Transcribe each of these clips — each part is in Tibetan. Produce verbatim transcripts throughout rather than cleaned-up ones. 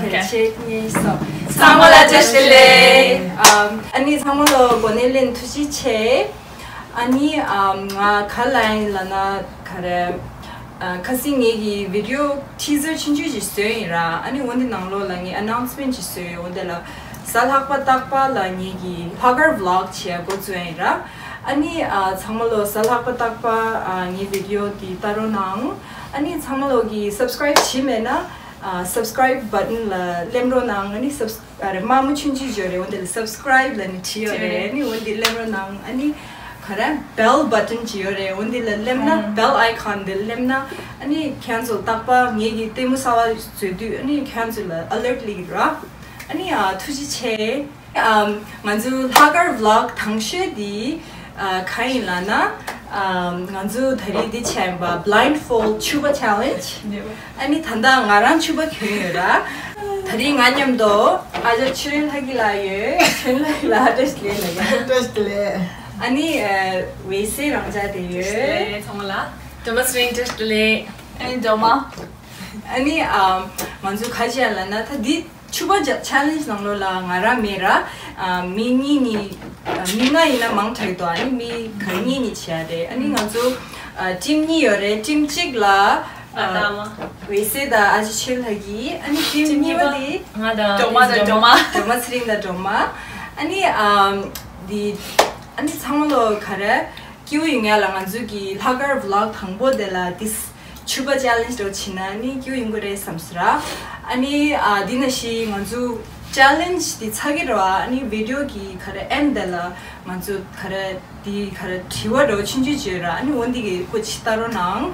གཅིག་གཉིས་གསུམ། ཚང་མ་ལ་བཀྲ་ཤིས་བདེ་ལེགས། ཨམ། ཨ་ནི་ཚང་མ་ལ་གོ་གནས་ལེན་ཐུགས་རྗེ་ཆེ། ཨ་ནི་ཨམ། ང་ག་ལ་ཡིན་ལབ་ན་ག་རེ། ཨ། ཁ་སང་ངེད་ཀྱི་video teaser ཆུང་ཆུང་ཅིག་བཟོས་ཡིན་ར། ཨ་ནི་འོ་འདི་ནང་ལོགས་ལ་ངས་announcement ཅིག་བཟོས་ཡོད། འོ་འདི་ལ་གཟའ་ལྷག་པ་རྟག་པར་ལ་ངེད་ཀྱི་ལྷག་དཀར་vlog བྱེད་ཡ་འགོ་བཙུགས་ཡ་ཡིན་ར། ཨ་ནི་ཨ། ཚང་མ་ལོ་གཟའ་ལྷག་པ་རྟག་པར་ཨ། ངའི་video འདི་ལྟ་རོགས་གནང་། ཨ་ནི་ཚང་མ་ལོ་གིས་subscribe བྱས་མེད་ན་ཨ། subscribe button ལ་གླེམ་རོགས་གནང་། ཨ་ནི་subs- ཨ་རེ། དམར་མོ་ཆུང་ཆུང་ཅིག་ཡོད་རེད། འོ་འདི་ལ་subscribe ལབ་ནས་བྲིས་ཡོད་རེད། ཨ་ནི་འོ་འདི་གླེམ་རོགས་གནང་། ཨ་ནི་ག་རེ། bell button ཅིག་ཡོད་རེད། འོ་འདི་ལ་གླེམ་ན་bell icon འདི་གླེམ་ན་ཨ་ནི་ཁྱེད་ཚོ་རྟག་པར་ངེད་ཀྱི་ལྟད་མོ་གསར་པ་བཟོས་དུས་ཨ་ནི་ཁྱེད་ཚོ་ལ་alert སླེབས་ཀྱི་རེད། ཨ་ནི་ཨ། ཐུགས་རྗེ་ཆེ། ཨམ། ང་ཚོའི་ལྷག་དཀར་vlog དང་ཤོས་འདི་ཨ། གང་ཡིན་ལབ་ན། ཨམ། ང་ཚོ་ད་རེས་འདི་བྱས་པ་blindfold ཕྱུ་པ་challenge། ཨ་ནི་ད་ལྟ་ང་རང་ཕྱུ་པ་གྱོན་ཡོད་ར། ད་རེས་ང་མཉམ་དུ་ཨ་ཅག་ཆོས་སྒྲོན་ལྷ་སྐྱིད་ལགས་ཡོད། ཆོས་སྒྲོན་ལྷ་སྐྱིད་ལགས་བཀྲ་ཤིས་བདེ་ལེགས། བཀྲ་ཤིས་བདེ་ལེགས། ཨ་ནི་ཨ། འོད་ཟེར་རང་ཅག་དེ་ཡོད། བཀྲ་ཤིས་བདེ་ལེགས་ཚང་མ་ལ། སྒྲོལ་མ་ཚེ་རིང་བཀྲ་ཤིས་བདེ་ལེགས། ཨ་ནི་སྒྲོལ་མ། ཨ་ནི་ཨ། ང་ཚོ་ག་རེ་བྱས་ལབ་ན་ད་འདི་ཕྱུ་པ་challenge ནང་ལོགས་ལ་ང་རང་མེད་ར། ཨ། མི་གཉིས་ནི། ཨ། མི་ལྔ་ཡིན་ན་མང་དྲགས་འདུག་ཨ་ནི་མི་ག་གཉིས་ནི་བྱས་རེད། ཨ་ནི་ང་ཚོ་ཨ། team གཉིས་ཡོད་རེད། team གཅིག་ལ་ཨ། ང་དང་། འོད་ཟེར་དང་ཨ་ཅག་ཆོས་སྒྲོན་ལྷ་སྐྱིད། ཨ་ནི་team གཉིས་པ་དེ་ང་དང་སྒྲོལ་མ་དང་སྒྲོལ་མ། སྒྲོལ་མ་ཚེ་རིང་དང་སྒྲོལ་མ། ཨ་ནི་ཨ། འདི་ཨ་ནི་ཚང་མ་ལོ་ག་རེ། སྐྱིད་པོ་ཡོང་ཡ་ལ་ང་ཚོ་གི་ལྷག་དཀར་vlog དང་པོ་དེ་ལ་འདི་ཕྱུ་པ་challenge འདྲ་བོ་བྱེད་ན་ནི་སྐྱིད་པོ་ཡོང་གི་རེད་བསམ་སོང་ར། ཨ་ནི་ཨ། འདི་ནང་བཞིན་ང་ཚོ་challenge འདི་ཚར་གྱི་རེད་བ། ཨ་ནི་video གི་ག་རེ་end དེ་ལ་ང་ཚོ་ག་རེ་འདི་ག་རེ་དྲི་བ་འདྲ་བོ་ཆུང་ཆུང་ཅིག་ཡོད་ར། ཨ་ནི་འོ་འདི་གི་སྐོར་ཅིག་ལྟ་རོགས་གནང་།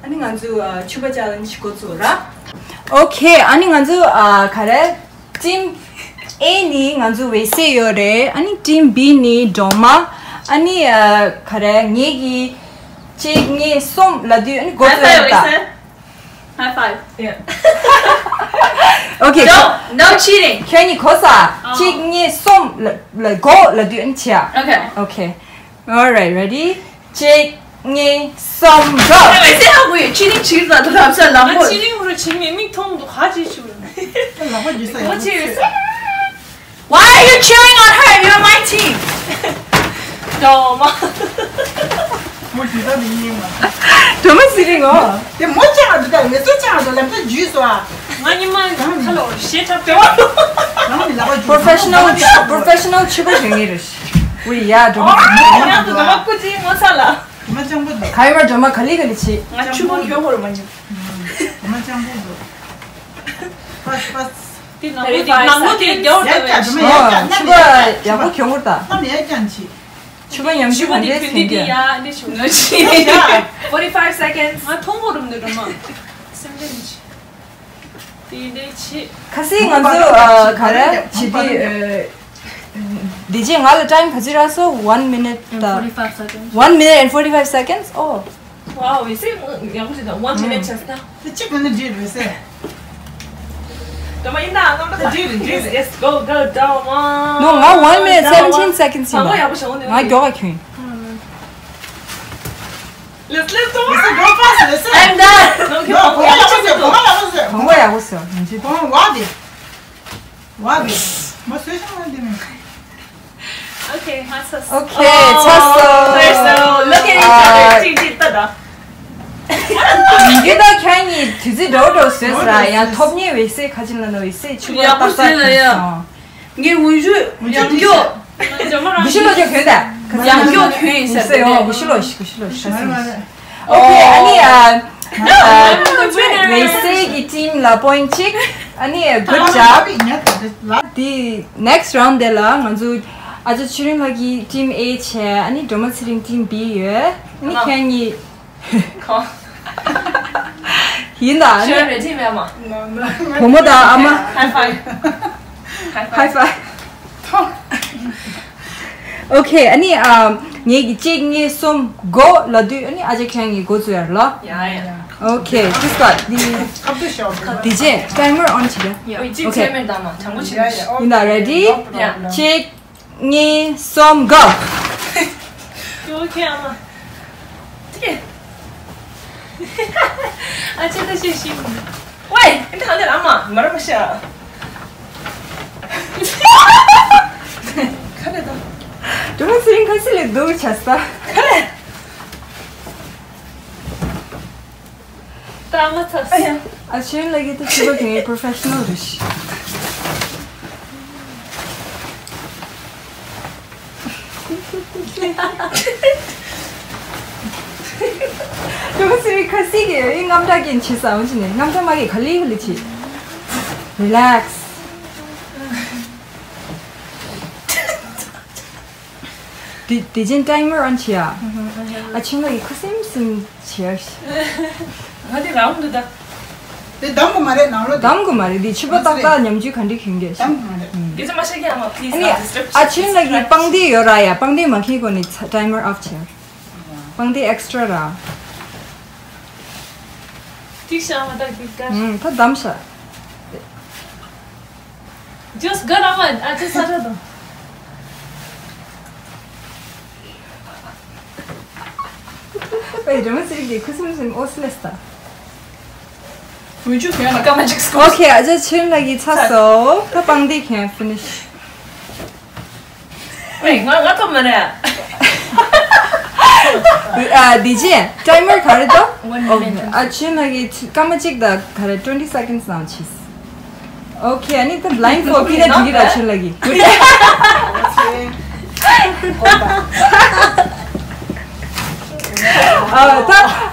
ཨ་ནི་ང་ཚོ་ཨ། ཕྱུ་པ་challenge འགོ་བཙུགས་ར། Okay། ཨ་ནི་ང་ཚོ་ཨ། ག་རེ། team A ནི་ང་ཚོ་འོད་ཟེར་ཡོད་རེད། ཨ་ནི་team B ནི་སྒྲོལ་མ། ཨ་ནི་ཨ། ག་རེ། ངེད་ཀྱི་གཅིག་གཉིས་གསུམ་ལབ་དུས་ཨ་ནི་འགོ་བཙུགས་ཡོད་ད། High five, Wei Sen. High five. Yeah. Okay. No, no cheating. ཁྱོད་གཉིས་གོ་ས། ཨ། གཅིག་གཉིས་གསུམ་ལ་ལ་འགོ་ལབ་དུས་ཨ་ནི་བྱེད་ཡ། Okay. Okay. All right, ready? གཅིག་གཉིས་གསུམ་go. ཨ། འོད་ཟེར་ཧ་གོ་ཡོད། cheating བྱེད་ཀྱི་འདུག་ལབ་ས་ལམ་ང་བུ། cheating བྱེད་མེད། མིག་མཐོང་འདུག་ག་ཅིག་ཞུ། ལག་པ་འཇུ་ས་ཡག་པོ་བྱེད། Why are you cheering on her? You're my team. སྒྲོལ་མ། མོ་ཇི་ལྟར་མི་ཉན་ང་། སྒྲོལ་མ་ཚེ་རིང་ངོ་། དེ་མོ་ཅག་འདི་ལྟར་འོད་ཟེར་ཅག་འདི་ལམ་ཐག་འཇུས་སོ་ཨ། ང་ཉི་མ་ཁ་ལོ་ཞེ་དྲག་བདེ་བ། རང་ནི་ལག་པ་འཇུ། professional professional ཕྱུ་པ་ཞིག་ཡིན་རེད། ཝི་ཡ་སྒྲོལ་མ། ཡང་དུ་ནམ་ཀུ་ཅི་ངོ་ཚ་ལ། སྒྲོལ་མ་སྤྱང་པོ་འདུག་ག་ཡོད་མ། སྒྲོལ་མ་ག་ལེ་ག་ལེ་བྱེད། ང་ཕྱུ་པ་གྱོན་དགོས་རེད་མ་ཉིན། སྒྲོལ་མ་སྤྱང་པོ་འདུག་པས་པས། དེ་ནང་ལོ་དེ་ནང་ལོ་དེ་རྒྱལ་བ་ཡ་ཀྱང་སྒྲོལ་མ་ཡ་ཀྱང་ཕྱུ་པ་ཡག་པོ་གྱོན་དགོས་ད། ནམ་ཡ་ཀྱང་ཆི། ཕྱུ་པ་ཉམས་ཞིབ་ཕྱུ་པ་དེ་གོན་དེ་དེ་ཡ་འདི་ཕྱུ་པ། Forty five seconds. ང་མཐོང་གོ་རུམ་འདི་སྒྲོལ་མ། སེམས་ཅན་ཆི། དེ་འདྲའི་ཆི། ཁ་སང་ང་ཚོ་ཨ། ག་རེ་བྱེད་དུས་ཨ། འདི་རྗེས་ང་ལ་time ག་ཚོད་རག་སོང་། One minute and དང་forty five seconds. One minute and forty five seconds. Oh. Wow, you see, ཡག་པོ་ཞིག་དང་one minute just now. དེ་གཅིག་གོན་ན་འགྲིག་རེད་ཟེར། སྒྲོལ་མ་ཡིན་ན་ང་ད་འགྲིག་རེད་འགྲིག་རེད། Yes, go, go, སྒྲོལ་མ། No, ང་one minute seventeen seconds ཡིན་པ། ང་ཡག་པོ་བྱུང་། ང་མགྱོགས་པ་གྱོན། Let's, let's go. Let's go fast, let's go. I'm done. No, གོང་མ་ཡག་པོ་བཟོས། གོང་མ་ཡག་པོ་བཟོས། གོང་མ་ཡག་པོ་བཟོས། གོང་མ་བ་དེ། བ་དེ། མ་བཟོས་ཤག་ང་འདི་ནས། Okay, ང་ཚར་སོང་། Okay, ཚར་སོང་། ཚར་སོང་། Look at each other. ཨ། གཅིག་གཅིག་ལྟ་ད། འདི་ད་ཁྱེད་གཉིས་དུས་ཚོད་འདྲ་བོ་འདྲ་བོ་བཟོས་ཟེར་ར། ཡང་ཐོབ་ཉེ་བའི་སེ་ཁ་ཅིག་ལ་ནོ་བའི་སེ་ཆུ་བ་ཡག་པོ་ཏག་ཏག་བཟོས་ལ་ཡ། ཐོན་སོང་། ངས་འོན་ཞུ་ཡང་མགྱོགས། གུ་ཤི་ལོ་ཅོ་གྱོན་ད། ཡང་མགྱོགས་གྱོན་ཡིན་ཟེར་ཡོང་། གུ་ཤི་ལོ་ཤི་གུ་ཤི་ལོ་ཤི་ཟེར། Okay, ཨ་ནི་ཨ། ཨ། རེ་སེ་གི་team ལ་point གཅིག་ཨ་ནི་good job. དེ་next round དེ་ལ་ང་ཚོ་ཨ་ཅག་ཆོས་སྒྲོན་ལགས་ཀྱི་team A བྱས། ཨ་ནི་སྒྲོལ་མ་ཚེ་རིང་team B ཡོད། ཨ་ནི་ཁྱེད་གཉིས། ཁོ། ཡིན་ད། ཨ་ནི་ཤོར་རེ་ཅི་མེད་མ། བུ་མོ་དང་ཨ་མ། High five. High five. Okay, ཨ་ནི་ཨ། ངེད་ཀྱི་གཅིག་གཉིས་གསུམ་go ལབ་དུས་ཨ་ནི་ཨ་ཅག་ཁྱེད་གཉིས་འགོ་བཙུགས་ཡ་རེད་ལོ། ཡ་ཡ། Okay, just got the། ཁ་བཏུ་ཤོག་དེ་རྗེས་timer on བྱེད་ཡ། ཡ། ཅིག་okay. Timer དང་མ་དྲང་པོ་བྱེད་ཡ་ཡ། ཡིན་ད། Ready? Okay. ཡ། གཅིག་གཉིས། གསུམ། Go. Okay, ཨ་མ། ཨ་ཅེ་ད་ཤེས་ཤེས། ཝེ། ཨེ་ད་ཧ་ལས་ཨ་མ་ང་ར་མ་ཤ། ཁ་རེ་ད། སྒྲོལ་མ་ཚེ་རིང་ཁ་སི་ལས་སྡུག་ཆ་ས། ཁ་རེ། ད་ཨ་མ་ཚ། ཨ་ཡ། ཨ་ཆེན་ལ་གི་ད་ཕྱུ་པ་གི་པོ་རོ་ཕེ་ཤ་ནལ་རེད་ཤི། ཁྱོད་ཚོའི་ཁ་སི་གི་ཨེ་རྔམ་དྲག་གིན་ཆེ་ས་འོན་ཅི་ནས་རྔམ་དྲག་མ་གི་ག་ལི་ག་ལི་ཆེ། རི་ལེགས། དེ་དེ་ཅན་ཊའི་མར་ཨོན་བྱེད་ཨ། ཨ་ཆེན་ལ་ཡི་ཁུ་སིམ་སིམ་བྱེད་ཨ། ང་དེ་རང་དུ་ད། དེ་གདམ་གི་མ་རེད་ནང་ལོ་དེ། གདམ་གི་མ་རེད་དེ་ཕྱུ་པ་ཏག་ཏག་ཉམས་རྒྱུ་ག་འདྲ་གྱོན་གྱི་ཨ། གདམ་གི་མ་རེད། དེ་ཚོ་མ་ཤེས་ཀྱི་ཨ་མ་པི་ལི་སི་ཨ་ཆེན་ལ་གི་པང་དེ་ཡོད་ར་ཡ། པང་དེ་མ་ཁེལ་གོ་ནི་ཊའི་མར་ཨོཕ་བྱེད། པང་དེ་ཨེག་སི་ཊྲ་ར། ཐིག་ཤ་མ་ཏག་ཐིག་ཀ་ཨུམ་ད་གདམ་ཤ། ཇུས་ག་ར་མ་ཨ་ཅེ་ས་ར་དང་། ཨེ་སྒྲོལ་མ་ཚེ་རིང་གི་ཁུ་སིམ་སིམ་ཨོ་སི་ལེ་སི་ད། ཝུ་ཅུ་ཁྱོད་ལ་སྐར་མ་གཅིག་སྐོར། ཨོ་ཁེ། ཨ་ཅེ་ཆེན་ལ་གི་ཚ་སོ་ད་པང་དེ་ཁྱོད་ཕི་ནི་ཤི། ཨེ་ང་ང་ཐོབ་མ་རེད། ཨ་དེ་ཅི་ཊའི་མར་ག་རེ་དོ། One minute. ཨ་ཆེན་ལ་གི་སྐར་མ་གཅིག་དང་ག་རེ་ཊུ་ཝེན་ཊི་སེ་ཀེན་ཌི་ནང་ཕྱིས། ཨོ་ཁེ། ཨ་ནི་ད་བི་ལའིན་ཌི་ཕོལ་ཌི་ཕི་ད་ཇི་གི་ར་ཆེན་ལ་གི། ཨ་ད་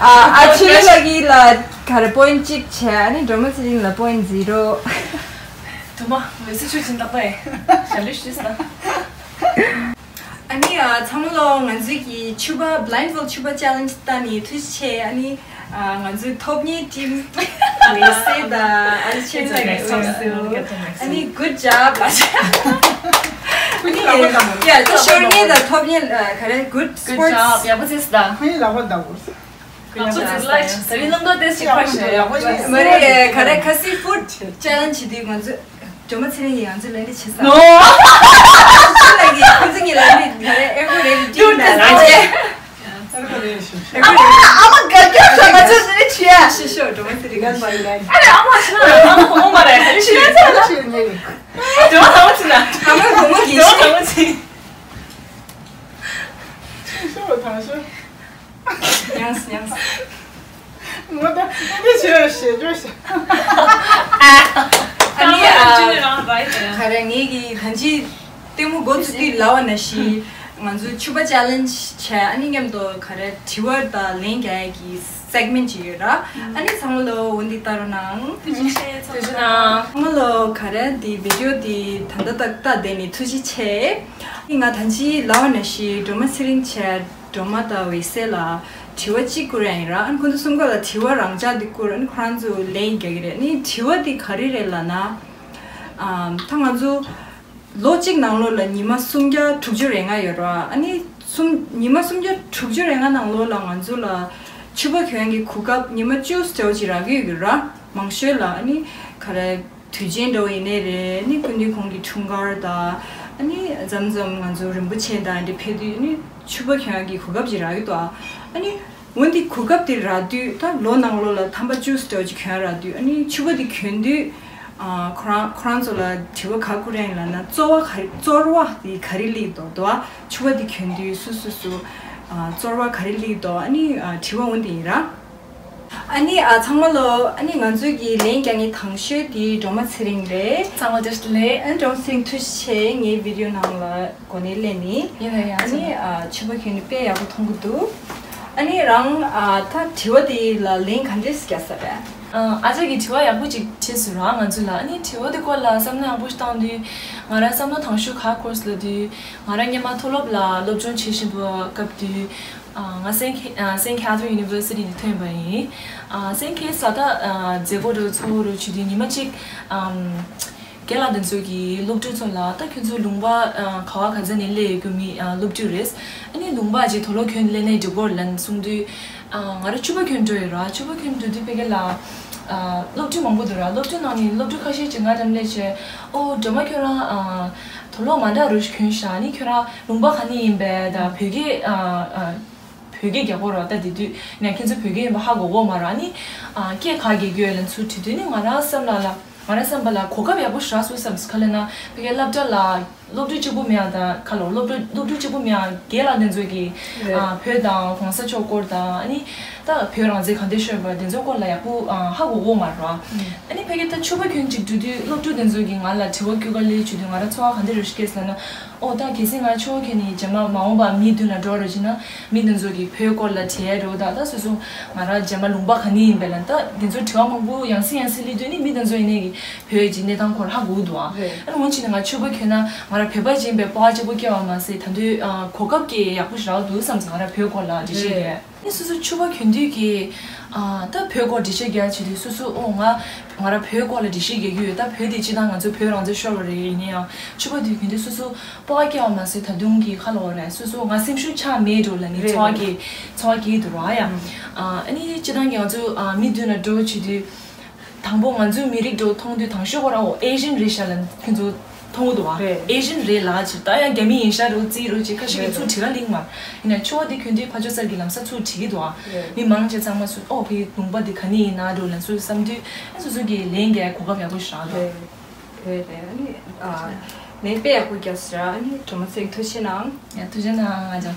ཨ་ཆེན་ལ་གི་ལ་ག་རེ་པོ་ཡིན་ཊི་གཅིག་བྱས། ཨ་ནི་སྒྲོལ་མ་ཚེ་རིང་ལ་པོ་ཡིན་ཊི་ཛི་རོ། དུ་མ་འོད་ཟེར་ཆུ་སྦྱིན་བདག་པས་ཞལ་ལུས་ཞུས་ན། ཨ་ནི་ཨ་ཚང་མ་ལོ་ང་ཚོའི་གི་ཕྱུ་པ་བི་ལའིན་ཌི་ཕོལ་ཌི་ཕྱུ་པ་ཅེ་ལེན་ཇི་ལྟ་ནི་ཐུགས་རྗེ་ཆེ། ཨ་ནི་ཨ་ང་ཚོའི་ཐོབ་ཉེ་ཊིམ་ཝེ་སེ་དང་ཨ་ནི་ཆེན་ལ་གི་སོང་སུ། ཨ་ནི་good job ལ་ཆེ། ཨ་ནི་ཡ་ད་ཤོར་ཉེ་དང་ཐོབ་ཉེ་ག་རེ་good sports. Good job. ཡག་པོ་བྱས་སོང་ད། ཧེ་ལ་བ་ད་བོ། ཡག་པོ་ཅིག་ལ་ཞིག་ད་རིང་ལུང་རྟོགས་ཏེ་ཞིག་ཁ་ཤས་ཡག་པོ་ཞིག་མ་རེད་ག་རེ་ཁ་སི་ཕུཌ་ཅེ་ལེན་ཇི་དེ་ང་ཚོ་སྒྲོལ་མ་ཚེ་རིང་ཡིས་ང་ཚོ་ལེན་ཏེ་བྱེད་ས། ནོ། ཁོ་ཚོ་གི་ཁོ་ཚོ་གི་ལེན་ཏེ་ག་རེ་ཨེ་ཁོ་རེད་ཏི་ན་རེད། ཨ་མ་ག་རྒྱབ་ཤ་ང་ཚོ་ནི་ཆེ་ཡ་ཤི་ཤོ་སྒྲོལ་མ་ཚེ་རིང་ཨ་རེ་ཨ་མ་ཤི་ན་ཨ་མ་གོ་མོ་མ་རེད་ཤི་ན་ཚ་ལ་ཤི་ནི་རེད། སྒྲོལ་མ་ཐང་ཚི་ན་ཨ་མ་གོ་མོ་གི་སྒྲོལ་མ་ཐང་ཚི། ཤི་ཤོ་ཐང་ཤོ། ཉངས་ཉངས། ངོ་ད་འདི་བྱས་ཞེ་བཅོས་ཤ། ཨ་ནི་ཨ་ག་རེ་ངེད་ཀྱི་གང་ཅི་ལྟད་མོ་འགོ་བཙུགས་དུས་ལབ་པ་ནང་བཞིན་ང་ཚོ་ཕྱུ་པ་ཅེ་ལེན་ཇི་བྱས། ཨ་ནི་མཉམ་དུ་ག་རེ་དྲི་བ་དང་ལན་རྒྱག་ཡས་ཀྱི་སེག་མེན་ཊི་ཅིག་ཡོད་ར། ཨ་ནི་ཚང་མ་ལོ་འོ་འདི་ལྟ་རོགས་གནང་། ཐུགས་རྗེ་ཆེ་ཚང་མ་ལོ། ག་རེ་འདི་བི་ཌི་ཡོ་འདི་ད་ལྟ་ཏག་ཏག་བསྡད་ནས་ཐུགས་རྗེ་ཆེ། ཨ་ནི་ང་ད་ཅི་ལབ་པ་ནང་བཞིན་སྒྲོལ་མ་ཚེ་རིང་བྱས། སྒྲོལ་མ་དང་འོད་ཟེར་ལ་དྲི་བ་གཅིག་བསྐུར་ཡ་ཡིན་ར། ཨ་ནི་ཁོང་ཚོ་གསུམ་ཀ་ལ་དྲི་བ་རང་འཇགས་འདི་བསྐུར། ཨ་ནི་ཁོ་རང་ཚོ་ལན་རྒྱག་གི་རེད། ཨ་ནི་དྲི་བ་འདི་ག་རེ་རེད་ལབ་ན། ཨམ་ད་ང་ཚོ་ལོ་གཅིག་ནང་ལོགས་ལ་ཉི་མ་སུམ་བརྒྱ་དྲུག་ཅུ་རེ་ལྔ་ཡོད་ར། ཨ་ནི་གསུམ་ཉི་མ་སུམ་བརྒྱ་དྲུག་ཅུ་རེ་ལྔ་ནང་ལོགས་ལ་ང་ཚོ་ལ་ཕྱུ་པ་གྱོན་གྱི་གོ་སྐབས་ཉི་མ་བཅུ་ཙམ་ཅིག་རག་གི་ཡོད་ར། མང་ཤོས་ལ་ཨ་ནི་ག་རེ། དུས་ཆེན་འདྲ་བོ་ཡིན་ནའི་རེད། ཨ་ནི་སྐུ་མདུན་ཁོང་གི་འཁྲུངས་སྐར་དང་། ཨ་ནི་མཚམས་མཚམས་ང་ཚོ་རིན་པོ་ཆེ་དང་འདི་ཕེབས་དུས་ཨ་ནི་ཕྱུ་པ་གྱོན་ཡག་གི་གོ་སྐབས་ཅིག་རག་གི་འདུག་ཨ་ནི་འོན་ཏེ་གོ་སྐབས་དེ་རག་དུས་ད་ལོ་ནང་ལོགས་ལ་ཐམ་པ་བཅུ་ཙམ་ཅིག་གྱོན་རག་དུས། ཨ་ནི་ཕྱུ་པ་དེ་གྱོན་དུས་ཨ་ཁོ་རང་ཁོ་རང་ཚོ་ལ་དྲི་བ་ག་བསྐུར་ཡ་ཡིན་ལབ་ན། རྩོལ་བ་ག་རྩོལ་བ་དེ་ག་རེ་སླེབས་འདུག་འདུག་ཨ། ཕྱུ་པ་དེ་གྱོན་དུས་སུ་སུ་སུ་ཨ་རྩོལ་བ་ག་རེ་སླེབས་འདུག་ཨ་ནི་ཨ་དྲི་བ་འོ་དེ་ཡིན་ར། ཨ་ནི་ཨ་ཚང་མ་ལོ། ཨ་ནི་ང་ཚོའི་གི་ལན་རྒྱག་མཁན་དང་ཤོས་དེ་སྒྲོལ་མ་ཚེ་རིང་རེད། ཚང་མ་བཀྲ་ཤིས་བདེ་ལེགས། ཨ་ནི་སྒྲོལ་མ་ཚེ་རིང་ཐུགས་རྗེ་ཆེ། ངའི་བི་ཌི་ཡོ་ནང་ལ་གོ་གནས་ལེན་ནི། ཡིན་ན་ཡང་ཨ་ནི་ཨ་ཕྱུ་པ་གྱོན་ནི་དཔེ་ཡག་པོ་མཐོང་གི་འདུག་ཨ་ནི་རང་ཨ་ད་དྲི་བ་དེ་ལ་ལན་ག་འདྲས་རྒྱག་ས་རེད། ཨ་ཅག་གིས་དྲི་བ་ཡག་པོ་ཅིག་དྲིས་སོང་ར་ང་ཚོ་ལ། ཨ་ནི་དྲི་བ་དེ་སྐོར་ལ་བསམ་བློ་ཡག་པོ་ཞིག་བཏང་དུས་ང་རང་བསམ་བློ་དང་ཤོས་ག་སྐོར་ལབ་དུས། ང་རང་སྔོན་མ་མཐོ་སློབ་ལ་སློབ་སྦྱོང་བྱེད་བཞིན་པའི་སྐབས་དུས། ཨ་ང་སེན་ཁེ་ཨ་སེན་ཁེ་ཐོན་ཡུ་ནི་ཝར་སི་ཊི་ནས་ཐོན་པ་ཡིན། ཨ་སེན་ཁེ་ས་ད་ཨ་མཛད་སྒོ་རུ་ཚོགས་རུ་བྱེད་དུས་ཉི་མ་གཅིག་ཨམ་རྒན་ལགས་དེ་ཚོ་གིས་སློབ་ཕྲུག་ཚོ་ལ། ད་ཁྱོད་ཚོ་ལུང་པ་ཨ་ག་བ་ག་ས་ནས་སླེབས་ཡོད་རྒྱུ་མི་ཨ་སློབ་ཕྲུག་རེད། ཨ་ནི་ལུང་པ་ཅིག་དུག་ལོག་གྱོན་སླེབས་ན་འགྲིག་གོ་ལབ་གསུངས་དུས། ཨ་ང་རང་ཕྱུ་པ་གྱོན་འགྲོ་ཡོད་ར། ཕྱུ་པ་གྱོན་འགྲོ་དུས་ཕ་གི་ལ་ཨ་སློབ་ཕྲུག་མང་པོ་འདུག་ར། སློབ་ཕྲུག་ནང་ནས་སློབ་ཕྲུག་ཁ་ཤས་ཅིག་ང་འགྲམ་སླེབས་བྱས། ཨོ་སྒྲོལ་མ་ཁྱོད་རང་ཨ་དུག་ལོག་མ་འདྲ་རུ་ཞིག་གྱོན་ཤག་ཨ་ནི་ཁྱོད་རང་ལུང་པ་ག་ནས་ཡིན་པས། ད་བོད་སྐད་ཨ་ཨ་ བོད་སྐད་རྒྱག་གོ་ར། ད་དེ་དུས་ནས་ཁྱེད་ཚོ་བོད་སྐད་ཡིན་པ་ཧ་གོ་གོ་མ་ར། ཨ་ནི་ཨ་སྐད་ག་གི་རྒྱུད་ལ་ཚུར་དྲི་དུས་ནི་ང་རང་བསམ་ལ་ལ་ང་རང་བསམ་པ་ལ་གོ་སྐབས་ཡག་པོ་ཞིག་རག་སོང་བསམ། ག་ལ་ན་ཕ་གིའི་སློབ་གྲྭ་ལ་སློབ་ཕྲུག་གཅིག་པུ་མེད་ཡ། ད་ག་ལ་སློབ་ཕྲུག་སློབ་ཕྲུག་གཅིག་པུ་མེད་ཡ། རྒན་ལགས་དེ་ཚོ་གིས་རེད། ཨ་བོད་དང་གོང་ས་མཆོག་སྐོར་དང་ཨ་ནི་ད་བོད་རང་བཙན་ག་འདྲ་ཤོར་བ་དེ་ཚོ་སྐོར་ལ་ཡག་པོ་ཨ་ཧ་གོ་གོ་མ་ར། ཨ་ནི་ཕ་གི་ད་ཕྱུ་པ་གྱོན་ཅིག་འགྲོ་དུས་སློབ་ཕྲུག་དེ་ཚོ་གིས་ང་ལ་དྲི་བ་བསྐུལ་ག་ལེ་བྱེད་དུས་ང་རང་ཚོར་བ་ག་འདྲ་རེ་ཞིག་སྐྱེས་ཟེར་ན། ཨོ་ད་གལ་སྲིད་ང་ཕྱུ་པ་གྱོན་ནས་རྗེས་མ་མ་འོངས་པ་མིའི་མདུན་ལ་འགྲོ་རེ་བྱེད་ན་མི་དེ་ཚོ་གིས་བོད་སྐོར་ལ་དྲི་ཡ་རེད་ད། ད་སོ་སོ་ང་རང་རྗེས་མ་ལུང་པ་ག་ནས་ཡིན་པས་ལ་ད་དེ་ཚོ་དྲི་བ་མང་པོ་ཡང་སེ་ཡང་སེ་སླེབས་དུས་ནི་མི་དེ་ཚོ་ཡིན་ནའི་གི་བོད་ཀྱི་གནས་སྟངས་སྐོར་ཧ་གོ་འདུག་ཨ། རེད། ཨ་ནི་འོན་ཅི་ནས་ང་ཕྱུ་པ་གྱོན་ན་ང་རང་བོད་པ་ཅིག་ཡིན་པའི་སྤོབས་པ་གཅིག་པོ་སྐྱེ་བ་མ་ཟད་ད་དུང་ཨ་གོ་སྐབས་ཀྱི་ཡག་པོ་ཞིག་རག་འདུག་བསམ་སོང་། ང་རང་བོད་སྐོར་ལ་འགྲེལ་བཤད་རྒྱག་རེད། ཨ་ནི་སོ་སོ་ཕྱུ་པ་གྱོན་དུས་ཀྱི་ཨ་ད་བོད་སྐོར་འགྲེལ་བཤད་རྒྱག་བྱེད་དུས་སོ་སོ་ཨོ་ང་ང་རང་བོད་སྐོར་ལ་འགྲེལ་བཤད་རྒྱག་གི་ཡོད། ད་བོད་དེ་སྤྱིར་བཏང་ང་ཚོ་བོད་རང་བཙན་ཤོར་བ་རེད། ཡིན་ན་ཡང་ཕྱུ་པ་དེ་གྱོན་དུས་སོ་སོ་སྤོབས་པ་སྐྱེ་བ་མ་ཟད་ད་དུང་གི་ཁ་ལོ་རེད། སོ་སོ་ང་སེམས་ཤུགས་ཆག་མེད་འགྲོ་ལ་ནི་རེད། ཚོར་བ་སྐྱེ་ཚོར་བ་སྐྱེ་འདུག་ར་ཡ། ཨ་ནི་སྤྱིར་བཏང་གི་ང་ཚོ་ཨ་མི་མདུན་ལ་འགྲོ་བྱེད་དུས། དང་པོ་ང་ཚོའི་མི་རིགས་འགྲོ་མཐོང་དུས་དང་ཤོས་ཁོ་རང་ཨེ་ཤན་རེད་ཤག་ལ་ཁྱོད་ཚོ་མཐོང་གི་འདུག་བ། རེད། ཨེ་ཤན་རེད་ལ་ཅིག་ད་ཡང་རྒྱ་མི་ཡིན་ཤག་རུ་རྩིས་རུ་ཅིག་ཁ་ཤས་ཀྱིས་ཚུར་དྲི་ག་གླེང་མ། ཡིན་ན་ཕྱུ་པ་དེ་གྱོན་དུས་ཕར་ཕྱོགས་ཚོ་གིས་ལམ་སང་ཚུར་དྲི་གི་འདུག་བ། རེད། མི་མང་ཆེ་ཚང་མ་སུ་ཨོ་ཕའི་ལུང་པ་འདི་ག་ནས་ཡིན་ན་འགྲོ་ལ་སུ་བསམ་དུས་ཨ་སོ་སོ་གིས་ལན་རྒྱག་གོ་སྐབས་ཡག་པོ་ཞིག་རག་འདུག་རེད། རེད་རེད། ཨ་ནི་ཨ་ལན་དཔེ་ཡག་པོ་རྒྱག་སོང་ར། ཨ་ནི་སྒྲོལ་མ་ཚེ་རིང་ཐུགས་རྗེ་གནང་། ཡ་ཐུགས་རྗེ་གནང་། ང་ཅག་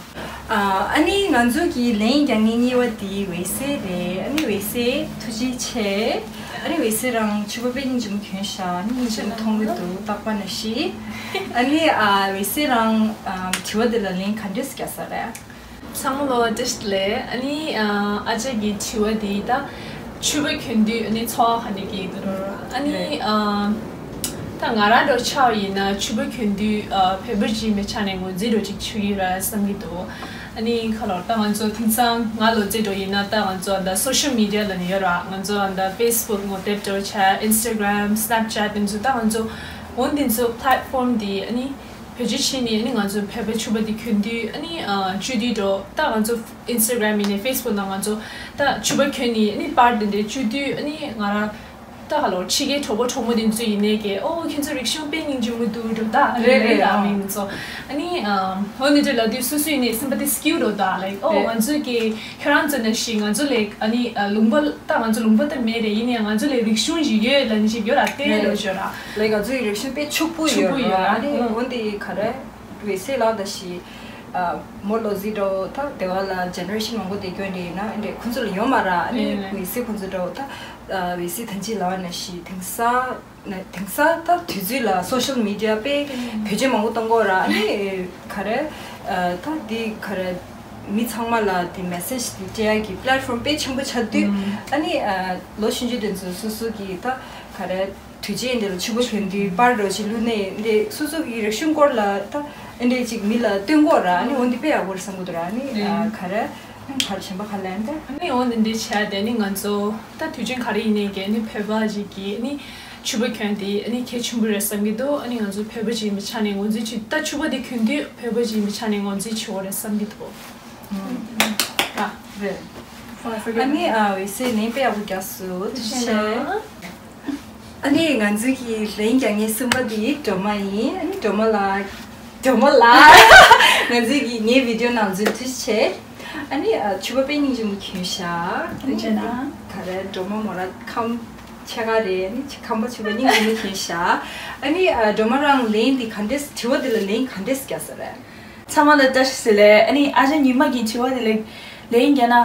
ཨ་ནི་ང་ཚོ་གི་ལན་རྒྱག་མཁན་གཉིས་པ་དེ་འོད་ཟེར་རེད། ཨ་ནི་འོད་ཟེར་ཐུགས་རྗེ་ཆེ། ཨ་ནི་འོད་ཟེར་རང་ཕྱུ་པ་དཔེ་སྙིང་རྗེ་མོ་གྱོན་ཤག་ཨ་ནི་སྙིང་རྗེ་མོ་མཐོང་གི་འདུག་རྟག་པར་ནང་བཞིན། ཨ་ནི་ཨ་འོད་ཟེར་རང་ཨ་དྲི་བ་དེ་ལ་ལན་ག་འདྲས་རྒྱག་ས་རེད། ཚང་མ་ལོ་བཀྲ་ཤིས་བདེ་ལེགས། ཨ་ནི་ཨ་ཅག་གི་དྲི་བ་དེ་ད་ཕྱུ་པ་གྱོན་དུས་ཨ་ནི་ཚོར་བ་ག་འདྲ་སྐྱེ་གི་འདུག་ཨ་ནི་རེད། ཨ་ད་ང་རང་འདྲ་ཆགས་ཡིན་ན་ཕྱུ་པ་གྱོན་དུས་ཨ་བོད་པ་ཅིག་ཡིན་པའི་ཆ་ནས་ངོས་འཛིན་འདྲ་ཅིག་བྱེད་ཀྱི་ཡོད་ར་བསམ་གྱི་འདུག་ཨ་ནི་ཁ་ལོར་ད་ང་ཚོ་དེང་སང་ང་ལོ་ཚད་འདྲ་ཡིན་ན་ད་ང་ཚོ་ཨ་ད་སོ་ཤལ་མི་ཌི་ཡ་ལ་ནི་ཡོད་ར། ང་ཚོ་ཨ་ད་ཕེ་སི་བུག་ངོ་དེབ་འདྲ་བྱས། ཨིན་སི་ཊ་གྷི་རམ། སི་ནེབ་ཅེཊ་དེ་ཚོ་ད་ང་ཚོ་འོ་དེ་ཚོ་པི་ལེཊ་ཕོམ་དེ་ཨ་ནི་བེད་སྤྱོད་བྱས་ནས་ཨ་ནི་ང་ཚོ་བོད་པའི་ཕྱུ་པ་དེ་གྱོན་དུས་ཨ་ནི་ཨ་སྤྱོད་དུས་འགྲོ་ད་ང་ཚོ་ཨིན་སི་ཊ་གྷི་རམ་ཡིན་ནའི་ཕེ་སི་བུག་ནང་ང་ཚོ་ད་ཕྱུ་པ་གྱོན་ནས་ཨ་ནི་པར་དེ་འདྲ་སྤྱོད་དུས་ཨ་ནི་ང་རང་ད་ག་ལོ་ཕྱི་རྒྱལ་གྲོགས་པོ་གྲོགས་མོ་དེ་ཚོ་ཡིན་ནའི་གི་ཨོ་ཁྱེད་ཚོ་རིག་གཞུང་དཔེ་སྙིང་རྗེ་མོ་འདུག་འགྲོ་ད་རེད་རེད་རེད་ཨ། ཨ་མིང་ཚོ་ཨ་ནི་ཨ་འོ་ནི་འདྲ་ལབ་དུས་སོ་སོ་ཡིན་ནའི་སེམས་པ་དེ་སྐྱིད་འགྲོ་ད་ལའིག་ཨོ་ང་ཚོ་གི་ཁྱོད་རང་ཚོ་ནང་བཞིན་ང་ཚོ་ལ་ཨ་ནི་ཨ་ལུང་པ་ད་ང་ཚོ་ལུང་པ་ད་མེད་རེད། ཡིན་ནའི་ང་ཚོ་ལ་རིག་གཞུང་ཞིག་ཡོད་ལབ་ནི་ཞིག་ཡོད་ར། དེ་རེད། ལོ་ཞོ་ར། ལའིག་ང་ཚོའི་རིག་གཞུང་དཔེ་ཕྱུག་པོ་ཕྱུག་ཡོད་པོ་ར། ཡོད་ར། ཨ་ནི་ཨོ་འོ་འདི་ག་རེ་འོད་ཟེར་ལགས་ད་ཞིག་ཨ་མོ་ལོ་ཟི་འདྲ་བོ་ད་དེ་བ་ལ་ཇེ་ནེ་རེ་ཤན་མང་པོ་དེ་སྐྱོན་རེད་ཡིན་ན་ཨ་འདྲས་ཁོ་ཚོ་ལ་ཡོད་མ་ར། ཨ་ནི་རེད་རེད། འོད་ཟེར་ཁོ་ཚོ་འདྲ་བོ་ད་ཨ་འོད་ཟེར་ཐང་ཅིག་ལགས་ནང་བཞིན་དེང་སང་ན་དེང་སང་ད་དུས་ཚོད་ལ་སོ་ཤལ་མི་ཌི་ཡ་དཔེ་བེད་སྤྱོད་མང་པོ་གཏོང་གི་ཡོད་ར། ཨ་ནི་ག་རེ་ཨ་ད་འདི་ག་རེ་མི་ཚང་མ་ལ་དེ་མེ་སེ་ཇི་དེ་སྤྲད་ཡ་གི་པི་ལེཊ་ཕོམ་དཔེ་ཆེན་པོ་ཆགས་དུས་ཨ་ནི་ཨ་ལོ་ཆུང་ཆུང་དེ་ཚོ་སོ་སོ་གི་ད་ག་རེ་དུས་ཆེན་འདི་ལ་ཕྱུ་པ་གྱོན་དུས་པར་འདྲ་བོ་ཞིག་བླུགས་ནས་འདི་སོ་སོ་གི་རིག་གཞུང་སྐོར་ལ་ད་ཨེ་འདྲས་ཅིག་མི་ལ་སྟོན་གོ་ར། ཨ་ནི་འོ་འདི་དཔེ་ཡག་པོ་རེད་བསམ་གི་འདུག་ར། ཨ་ནི་ཨ་ག་རེ་ཨ་ག་རེ་གཞན་པ་ག་ལན་ཏེ། ཨ་ནི་འོ་འདི་འདྲས་བྱས་ཏེ་ནི་ང་ཚོ་ད་དུས་ཆེན་ག་རེ་ཡིན་ནའི་གི་ཨ་ནི་བོད་པ་ཅིག་གི་ཨ་ནི་ཕྱུ་པ་གྱོན་དེ་ཨ་ནི་གལ་ཆེན་པོ་རེད་བསམ་གི་འདུག་ཨ་ནི་ང་ཚོ་བོད་པ་ཅིག་ཡིན་པའི་ཆ་ནས་ངོས་འཛིན་བྱེད་ད་ཕྱུ་པ་དེ་གྱོན་དུས་བོད་པ་ཅིག་ཡིན་པའི་ཆ་ནས་ངོས་འཛིན་བྱེད་དགོས་རེད་བསམ་གི་འདུག་ཨ་རེད། ཨ་ནི་ཨ་འོད་ཟེར་ལན་དཔེ་ཡག་པོ་རྒྱག་སོང་། ཐུགས་རྗེ་ཆེ། ཨ་ནི་ང་ཚོའི་གི་ལན་རྒྱག་མཁན་གསུམ་པ་དེ་སྒྲོལ་མ་ཡིན། ཨ་ནི་སྒྲོལ་མ་ལགས། སྒྲོལ་མ་ལགས། ང་ཚོའི་གི་ངའི་བི་ཌི་ཡོ་ནང་འཛུལ་ཐུགས་རྗེ་ཆེ། ཨ་ནི་ཨ་ཕྱུ་པ་དཔེ་སྙིང་རྗེ་མོ་གྱོན་ཤག་ཐུགས་རྗེ་གནང་། ག་རེ་སྒྲོལ་མ་མོ་ར་ཁམས་ཆེ་ག་རེད། ཨ་ནི་ཁམས་པ་ཕྱུ་པ་སྙིང་རྗེ་མོ་གྱོན་ཤག་ཨ་ནི་ཨ་སྒྲོལ་མ་རང་ལན་འདི་ག་འདྲས་དྲི་བ་འདི་ལ་ལན་ག་འདྲས་རྒྱག་ས་རེད། ཚང་མ་ལ་བཀྲ་ཤིས་བདེ་ལེགས། ཨ་ནི་ཨ་ཅག་ཉི་མ་གི་དྲི་བ་དེ་ལ་ལན་རྒྱག་ན།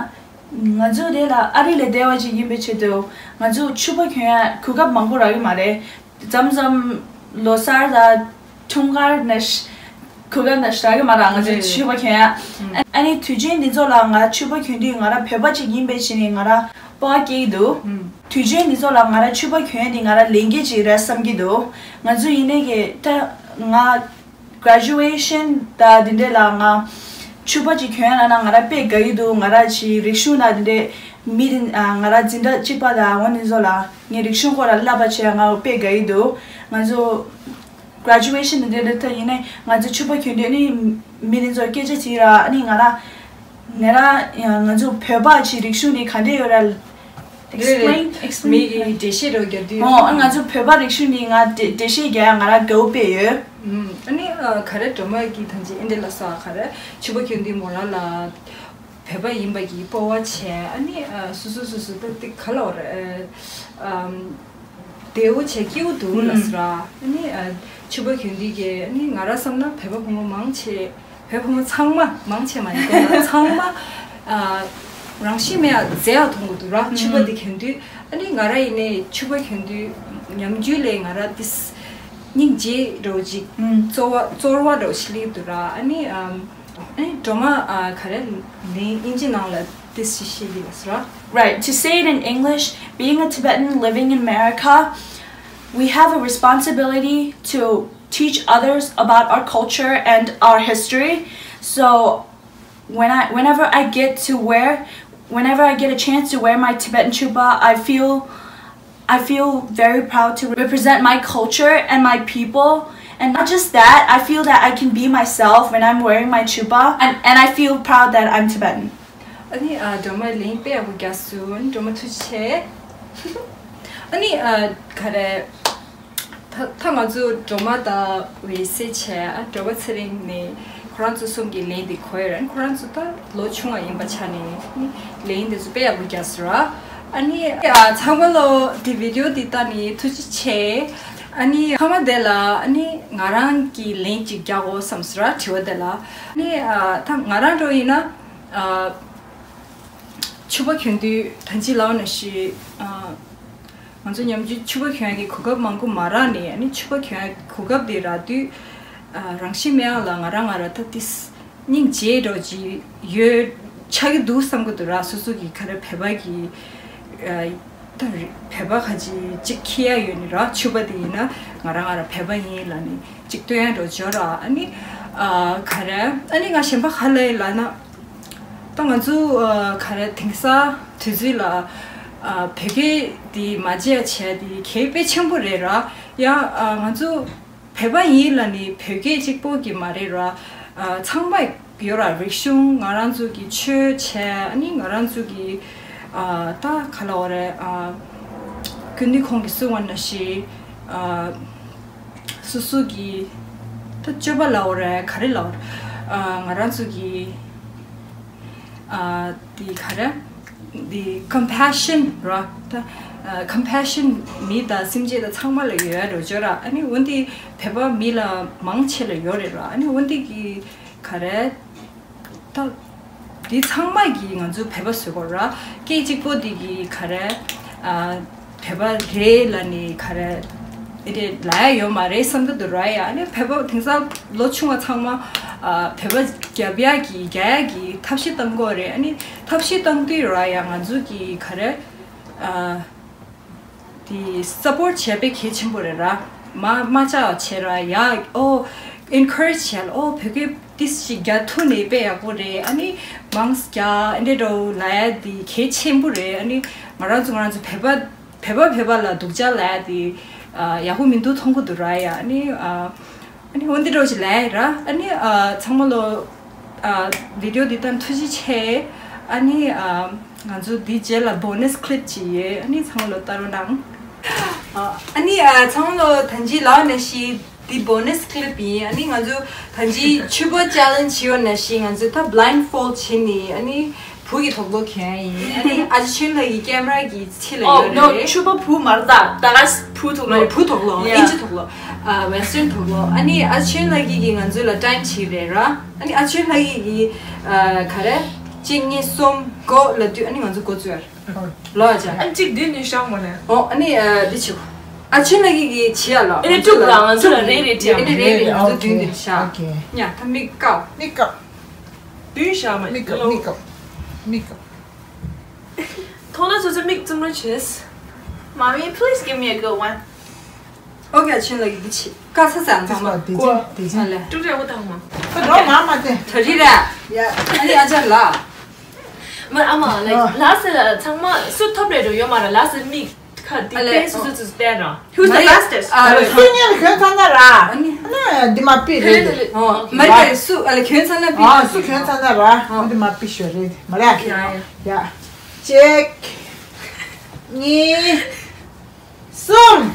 ང་ཚོ་དེ་ལ་ཨ་རི་ལ་བསྡད་པ་ཅིག་ཡིན་པའི་ཆེད་དུ་ང་ཚོ་ཕྱུ་པ་གྱོན་ཡ་གོ་སྐབས་མང་པོ་རག་གི་མ་རེད། མཚམས་མཚམས་ལོ་གསར་དང་འཁྲུངས་སྐར་ནས་གོ་སྐབས་ནས་རག་གི་མ་རེད་ང་ཚོ་རེད། ཕྱུ་པ་གྱོན་ཡ། ཨ་ནི་དུས་ཆེན་འདི་ཚོ་ལ་ང་ཕྱུ་པ་གྱོན་དུས་ང་རང་བོད་པ་ཅིག་ཡིན་པའི་ཆེད་ནས་ང་རང་སྤོབས་པ་སྐྱེ་གི་འདུག་དུས་ཆེན་འདི་ཚོ་ལ་ང་རང་ཕྱུ་པ་གྱོན་ཡ་འདི་ང་རང་ལས་འགན་ཅིག་རེད་བསམ་གྱི་འདུག་ང་ཚོ་ཡིན་ནའི་གི་ད་ང་graduation ད་འདི་འདྲས་ལ་ང་ཕྱུ་པ་ཅིག་གྱོན་ཡ་ལ་ན་ང་རང་དཔེ་དགའ་ཡི་འདུག་ང་རང་ཅིག་རིག་གཞུང་ད་འདི་འདྲས་མི་དེ་ང་རང་འཛིན་གྲྭ་གཅིག་པ་དང་འོ་འདི་ཚོ་ལ་ངའི་རིག་གཞུང་སྐོར་ལ་བསླབ་པ་བྱས་ང་དཔེ་དགའ་ཡི་འདུག་ང་ཚོ་graduation འདི་འདྲས་ད་ཡིན་ནའི་ང་ཚོ་ཕྱུ་པ་གྱོན་དུས་ནི་མི་དེ་ཚོ་སྐད་ཆ་དྲིས་ར་ཨ་ནི་ང་རང་ང་རང་ང་ཚོ་བོད་པ་ཅིག་རིག་གཞུང་འདི་ག་འདྲས་ཡོད་ར། རེད་རེད། Explain, explain. མི་གིས་འགྲེལ་བཤད་རོགས་རྒྱག་དུས། ཨོ་ང་ཚོ་བོད་པ་རིག་གཞུང་ནི་ང་འགྲེལ་བཤད་རྒྱག་ཡ་ང་རང་དགའ་བོ་དཔེ་ཡོད། ཨ་ནི་ག་རེ་སྒྲོལ་མ་གིས་ཐང་ཅིག་ཨེ་འདྲ་ལ་ས་ག་རེ་ཕྱུ་པ་གྱོན་དུས་མོ་རང་ལ་ བོད་པ་ཡིན་པ་གི་སྤོབས་པ་བྱས། ཨ་ནི་ཨ་སོ་སོ་སོ་སོ་ད་ཏི་ག་ལ་བར་ཨ་ཨམ་བདེ་བོ་བྱས་སྐྱིད་པོ་འདུག་ལ་ཟེར་ར། ཨ་ནི་ཨ་ཕྱུ་པ་གྱོན་དུས་ཀྱི་ཨ་ནི་ང་ར་བསམ་ན་བོད་པ་ཕོ་མོ་མང་ཆེ། བོད་ཕོ་མོ་ཚང་མ་མང་ཆེ་མ་ཡིན་ཀྱང་ཚང་མ་ཨ་རང་བཞིན་མེད་ཡ་མཛེས་ཡ་མཐོང་གི་འདུག་ར། ཕྱུ་པ་འདི་གྱོན་དུས་ཨ་ནི་ང་ར་ཡིན་ནའི་ཕྱུ་པ་གྱོན་དུས་ཉམས་འགྱུར་ལས་ང་ར་ཏིས་སྙིང་རྗེ་འདྲ་བོ་ཅིག་ཚོར་བ་ཚོར་བ་འདྲ་བོ་ཞིག་སླེབས་འདུག་ར། ཨ་ནི་ཨམ། ཨ་ནི་སྒྲོལ་མ་ཨ་ག་རེ་ལན་དབྱིན་ཇི་ནང་ལ་ཏིས་ཞིག་བཤད་ཀྱི་ལ་ཟེར་ར། Right, to say it in English, being a Tibetan living in America, we have a responsibility to teach others about our culture and our history. So when I, whenever I get to wear, whenever I get a chance to wear my Tibetan chupa, I feel, I feel very proud to represent my culture and my people. And not just that, I feel that I can be myself when I'm wearing my chupa, and, and I feel proud that I'm Tibetan. ཨ་ནི་ཨ་སྒྲོལ་མ་ལན་དཔེ་ཡག་པོ་རྒྱག་སོང་། སྒྲོལ་མ་ཐུགས་རྗེ་ཆེ། ཨ་ནི་ཨ་ག་རེ། ད་ད་ང་ཚོ་སྒྲོལ་མ་དང་འོད་ཟེར་བྱས། ཨ་སྒྲོལ་མ་ཚེ་རིང་ནས་ཁོ་རང་ཚོ་གསུམ་གྱི་ལན་དེ་གོ་ཡོད་རེད། ཁོ་རང་ཚོ་ད་ལོ་ཆུང་བ་ཡིན་པ་ཆ་ནས་ནི་ལན་དེ་ཚོ་དཔེ་ཡག་པོ་རྒྱག་སོང་ར། ཨ་ནི་ཨ་ཚང་མ་ལོ་དེ་བི་ཌི་ཡོ་དེ་ལྟ་ནི་ཐུགས་རྗེ་ཆེ། ཨ་ནི་མཐའ་མ་དེ་ལ་ཨ་ནི་ང་རང་གི་ལན་ཅིག་རྒྱག་དགོས་བསམ་སོང་ར། དྲི་བ་དེ་ལ་ཨ་ནི་ཨ་ད་ང་རང་འདྲ་ཡིན་ན་ཨ། ཕྱུ་པ་གྱོན་དུས་ད་ཅི་ལབ་ན་ཞིག་ཨ། ང་ཚོ་ཉམས་ཆུང་ཕྱུ་པ་གྱོན་ཡག་གི་གོ་སྐབས་མང་པོ་མ་རག་ནས། ཨ་ནི་ཕྱུ་པ་གྱོན་ཡག་གོ་སྐབས་དེ་རག་དུས་ཨ། རང་བཞིན་མེད་ཡག་ལ་ང་རང་ང་ར་ད་ཏིས་སྙིང་རྗེ་འདྲ་བོ་ཅིག་ཡོད་ཆགས་ཀྱི་འདུག་བསམ་གྱི་འདུག་ར། སོ་སོ་གི་ག་རེ་བོད་པ་གི་ཨ། ད་བོད་པ་ཁ་ཅིག་ཅིག་འཁྱེར་ཡག་ཡོད་ནི་ར། ཕྱུ་པ་དེ་ཡིན་ན་ང་རང་ང་ར་བོད་པ་ཡིན་ལབ་ནི་ཅིག་སྟོན་ཡག་འདྲ་བོ་ཅིག་ཡོད་ར། ཨ་ནི་ཨ། ག་རེ། ཨ་ནི་ང་གཞན་པ་ག་ལབ་ཡིན་ལབ་ན། ད་ང་ཚོ་ཨ། ག་རེ། དེང་སང་དུས་ཚོད་ལ་ཨ། བོད་སྐད་འདི་མ་བརྗེད་བྱས་འདི་གལ་དཔེ་ཆེན་པོ་རེད་ར། ཡང་ཨ། ང་ཚོ་བོད་པ་ཡིན་ལབ་ནི་བོད་སྐད་གཅིག་པོ་གི་མ་རེད་ར། ཨ། ཚང་མ་ཡོད་ར། རིག་གཞུང་ང་རང་ཚོ་གི་ཆོས་བྱས། ཨ་ནི་ང་རང་ཚོ་གི་ཨ། ད་ག་ལབ་དགོས་རེད། ཨ། སྐུ་མདུན་ཁོང་གིས་གསུངས་པ་ནང་བཞིན་ཨ། སོ་སོ་གི་ད་སྤྱོད་པ་ལབ་དགོས་རེད། ག་རེ་ལབ་དགོས་རེད། ཨ། ང་རང་ཚོ་གི་ཨ། དེ་ག་རེ། དེ་ཀམ་པེ་ཤན་ར། ད་ཨ། ཀམ་པེ་ཤན་མི་དང་སེམས་ཅན་དང་ཚང་མ་ལ་ཡོད་ཡག་འདྲ་བོ་ཅིག་ཡོད་ར། ཨ་ནི་འོན་ཏེ་བོད་པ་མི་ལ་མང་ཆེ་ལ་ཡོད་རེད་ར། ཨ་ནི་འོན་ཏེ་གི་ག་རེ། ད་འདི་ཚང་མ་གིས་ང་ཚོ་བོད་པ་བཟོ་དགོས་ར། སྐད་གཅིག་པོ་འདི་གིས་ག་རེ། ཨ། བོད་པ་རེད་ལབ་ནི་ག་རེ། ཨེ་རེད་ལབ་ཡག་ཡོད་མ་རེད་བསམ་གྱི་འདུག་ར། ཡ། ཨ་ནི་བོད་པ་དེང་སང་ལོ་ཆུང་བ་ཚང་མ་ཨ། བོད་པ་རྒྱབ་ཡག་གི་རྒྱག་ཡག་གི་ཐབས་ཤེས་གཏོང་གི་ཡོད་རེད། ཨ་ནི་ཐབས་ཤེས་གཏོང་དུས་ར། ཡ། ང་ཚོ་གི་ག་རེ། ཨ། དེ་སཔོརྚ་བྱས་པ་གལ་ཆེན་པོ་རེད་ར། མ་མ་བཅག་བྱས་ར། ཡ། ཨོ། ཨེན་ཁ་རེཇ་བྱས་ལ། ཨོ། བོད་སྐད་ཏིས་ཞིག་རྒྱག་ཐུབ་ནི་དཔེ་ཡག་པོ་རེད། ཨ་ནི་མང་རྒྱག་འདི་འདྲ་བོ་ལབ་ཡག་དེ་གལ་ཆེན་པོ་རེད། ཨ་ནི་ང་རང་ཚོ་ང་རང་ཚོ་བོད་པ་བོད་པ་བོད་པ་ལ་སྡུག་ཅག་ལབ་ཡག་དེ་ཨ། ཡག་པོ་མི་འདུག་མཐོང་གི་འདུག་ར། ཡ། ཨ་ནི་ཨ། ཨ་ནི་འོ་འདི་འདྲ་བོ་ཞིག་ལབ་ཡག་ར། ཨ་ནི་ཨ། ཚང་མ་ལོ་ཨ། བི་ཌི་ཡོ་འདི་ལྟ་ཐུགས་རྗེ་ཆེ། ཨ་ནི་ཨ། ང་ཚོ་འདི་རྗེས་ལ་བོ་ནས་ཀི་ལིབ་ཅིག་ཡོད། ཨ་ནི་ཚང་མ་ལོ་ལྟ་རོགས་གནང་། ཨ། ཨ་ནི་ཨ། ཚང་མ་ལོ་ད་ཅི་ལབ་ནང་བཞིན་འདི་བོ་ནས་ཀི་ལིབ་ཡིན། ཨ་ནི་ང་ཚོ་ད་ཅི་ཕྱུ་པ་ཅེ་ལེན་ཇི་བྱས་པ་ནང་བཞིན་ང་ཚོ་ད་བྷ་ལའིན་ཌི་ཕོལ་ཌི་བྱས་ནི། ཨ་ནི་བུ་གི་དོགས་པ་གྱོན་ཡིན། ཨ་ནི་ཨ་ཅེ་ཆོས་ལགས་ཀྱི་ཀེམ་ར་གི་ཕྱི་ལ་ཡོད་རེད། ཕྱུ་པ་བུ་མ་རེད། ད་ད་ག་བུ་དོགས་པ། བུ་དོགས་པ། ཡ། དབྱིན་ཇི་དོགས་པ། ཨ། ཝེ་སི་ཊརན་དོགས་པ། ཨ་ནི་ཨ་ཅེ་ཆོས་ལགས་ཀྱིས་ང་ཚོ་ལ་ཊའིམ་བྱས་རེད་ར། ཨ་ནི་ཨ་ཅེ་ཆོས་ལགས་ཀྱིས་ཨ། ག་རེ། གཅིག་གཉིས་གསུམ་འགོ་ལབ་དུས་ཨ་ནི་ང་ཚོ་འགོ་བཙུགས་ཡ་རེད། ལོ་ཨ་ཅག་ཨ་ནི་གཅིག་འདི་ནས་བཞག་མ་ནས། ཨོ། ཨ་ནི་ཨ། འདི་བྱེད་དགོས། ཨ་ཅེ་ཆོས་ལགས་ཀྱིས་བྱེད་ཡ་ལ། ཨ་ནི་དྲུག་ལ་ང་ཚོ་ལ་རེ་རེ་སྤྲད། ཨ་ནི་རེ་རེ་ང་ཚོ་བདུན་བདུན་བཞག་ཨོ་ཁེ། ཉ་ད་མིག་བཀབ། མིག་བཀབ། བདུན་བཞག་མ། མིག་བཀབ། ལོ། མིག་བཀབ། མིག་བཀབ། མཐོང་ན་ཚོ་ཚོ་མིག་བཙུམ་རོགས་བྱེད། Mommy, please give me a good one. ཨོ་ཁེ། ཨ་ཅེ་ཆོས་ལགས་ཀྱིས་འདི་བྱེད། དཀའ་ས་ཚང་ཚང་མ། དེ་ཚོ་དེ་ཚོ། ཨ་ལེ། དཀྲུག་རེ་བོ་དང་མ། ཨ་འགྲོ་མ་མ་དེ། ད་རི་ར། ཡ། ཨ་ནི་ཨ་ཅག་ལ། མ་ཨ་མ་ལ་ལ་སེ་ལ་ཚང་མ་སུ་ཐོབ་རེ་རུ་ཡོད་མ་ར། ལ་སེ་མིག་ཁ་དེ་ཨ་ལེ། དེ་སུ་སུ་སུ་སྟེར་ར། Who's the fastest? ཨ་ལེ། སུ་ཉལ་གྱོན་ཚ་ན་ར། ཨ་ནི་ཨ་ནི་འདི་མ་པི་རེད། ཨོ། མ་རེད། སུ་ཨ་ལེ་གྱོན་ཚ་ན་པི། ཨ། སུ་གྱོན་ཚ་ན་ར། ཨོ། འདི་མ་པི་ཤོ་རེད། མ་རེད། ཡ་ཡ། ཡ། གཅིག་གཉིས། གསུམ།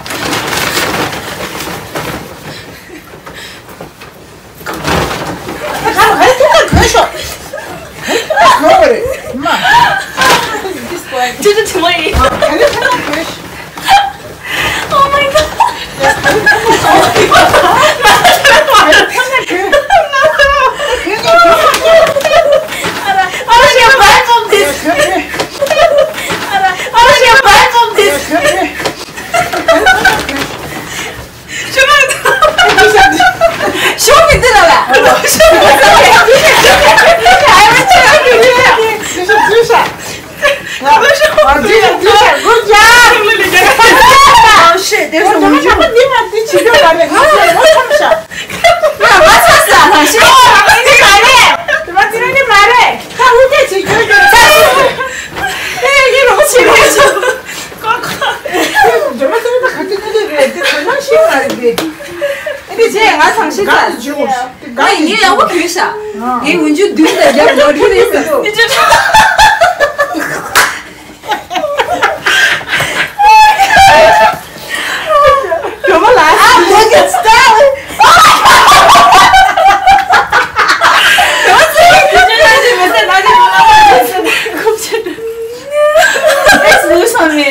ཧ་ཧ་ཐུག་ག་གོན་ཤོག་ཧ་ཐུག་ག་གོན་པ་རེད། Good job. Oh shit, there's a woman. འདི་མ་འདི་བྱེད་རྒྱུ་མ་རེད། ང་ཚོ་ངོ་ཚ་ཤག་ང་མ་ཚ་ས་ལ་ཤི། ང་འདི་མ་རེད། དེ་མ་འདི་ནི་མ་རེད། ཁ་ཧུ་ཏེ་བྱེད་རྒྱུ་རེད། ཨེ་ཡིན་རོགས་བྱེད་རོགས་བྱེད། ཀོ་ཀོ། འདི་མ་ཚ་ན་ག་དུས་ཁ་ལེ་རེད། དེ་ག་ནང་ཤི་མ་རེད། དེ་ཅེ་ང་ཚང་ཤི་ས། ག་དུས་བྱེད་དགོས་ཤག་དེ་ག་ངས་ངས་ཡག་པོ་གྱོན་ཤག་ངས་འུན་ཆུ་བདུན་དང་རྒྱབ་ལོ་རི་རེད་ཟེར་དུས། སྒྲོལ་མ་ལགས། ཨ་མོ་གི་སི་ཊལ། Let's lose on me.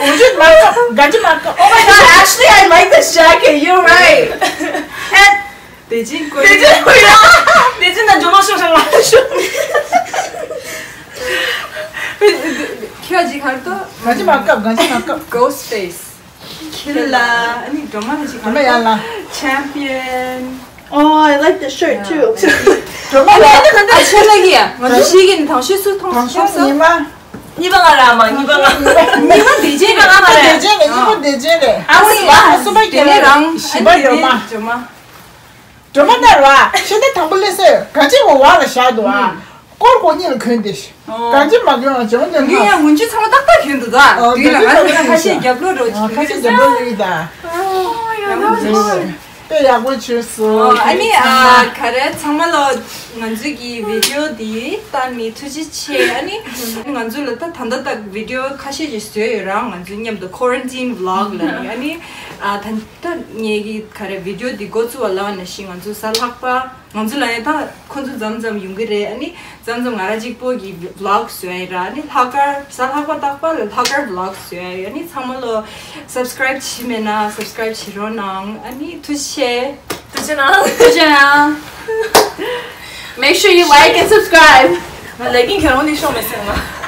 འུན་ཆུ་མ་བཀབ། ག་ཅི་མ་བཀབ། Oh my god, actually, I like this jacket. You're right. And དེ་ཅིན་ཀོ་དེ་ཅིན་ཀོ་ཡ། དེ་ཅིན་ན་ཇོ་མ་ཤོག་ཤོག་ལ་ཤོག་ཁྱོད་ཅི་གར་དོ། ག་ཅི་མ་བཀབ། ག་ཅི་མ་བཀབ། Ghost face. ཁྱི་ལ་ཨ་ནི་སྒྲོལ་མ་ཅི་གར་དོ། སྒྲོལ་མ་ཡ་ལ། Champion. Oh, I like the shirt too. སྒྲོལ་མ་ལ། ཨ་ཆེ་ལ་གི་ཡ། ང་ཚོ་ཤི་གི་ནི་ཐང་ཤི་སུ་ཐང་ཤི་སུ། གཉིས་པ། གཉིས་པ་ང་ར་མ་གཉིས་པ་ང་། གཉིས་པ་དེ་ཅན་རེད། གཉིས་པ་དེ་ཅན་རེད། གཉིས་པ་དེ་ཅན་རེད། ཨ་ནི་ལ་གསུམ་པ་དེ་ནས་རང་བཞི་པ་སྒྲོལ་མ། སྒྲོལ་མ། སྒྲོལ་མ་ནར་བ་ཤེས་ད་དང་པོ་ལས་སེ་གང་ཅི་འོ་བ་ལ་བཞག་འདུག་ཨ། ཀོར་ཀོ་གཉིས་ལ་གོན་ཏེ་ཤི། གང་ཅི་མ་གོན་ཨ་ཅོ་འདི་ངས་ཡང་ངུ་ཅི་ཚང་མ་ཏག་ཏག་གྱོན་འདུག་ད། ཨ་དུས་ལ་ང་ཚོ་ཁ་ཤས་རྒྱབ་ལོག་འགྲོ་ཨ་ཁ་ཤས་རྒྱབ་ལོག་ཡོད་ད། དཔེ་ཡག་པོ་བྱོས་སོང་། ཨ་ནི་ཨ་ག་རེ་ཚང་མ་ལོ་ང་ཚོ་གི་བི་ཌི་ཡོ་འདི་ལྟ་ནི་ཐུགས་རྗེ་ཆེ། ཨ་ནི་ང་ཚོ་ལ་ད་ད་ལྟ་ད་བི་ཌི་ཡོ་ཁ་ཤས་ཅིག་བཟོས་ཡོད་ར། ང་ཚོ་མཉམ་དུ་quarantine vlog་ལ་ནི་ཨ་ནི་ཨ་ད། ད་ངེད་ཀྱི་ག་རེ་བི་ཌི་ཡོ་འདི་འགོ་བཙུགས་པ་ལ་ནི་ཤི་ང་ཚོ་གཟའ་ལྷག་པ་ང་ཚོ་ལ་ཡང་ད་ཁོ་ཚོ་མཚམས་མཚམས་ཡོང་གི་རེད། ཨ་ནི་མཚམས་མཚམས་ང་རང་གཅིག་པོ་གི་vlog་བཟོ་ཡ་ཡིན་ར། ཨ་ནི་ལྷག་དཀར་གཟའ་ལྷག་པ་རྟག་པར་ལ་ལྷག་དཀར་vlog་བཟོ་ཡ་ཡིན། ཨ་ནི་ཚང་མ་ལོ་subscribe་བྱས་མེད་ན་subscribe་བྱེད་རོགས་གནང་། ཨ་ནི་ཐུགས་རྗེ་ཆེ། ཐུགས་རྗེ་གནང་། ཐུགས་རྗེ་གནང་། Make sure you like and subscribe. ང་ལེག་གིན་ཁྱེད་རང་ནི་ཤོག་མེད་ཟེར་ང་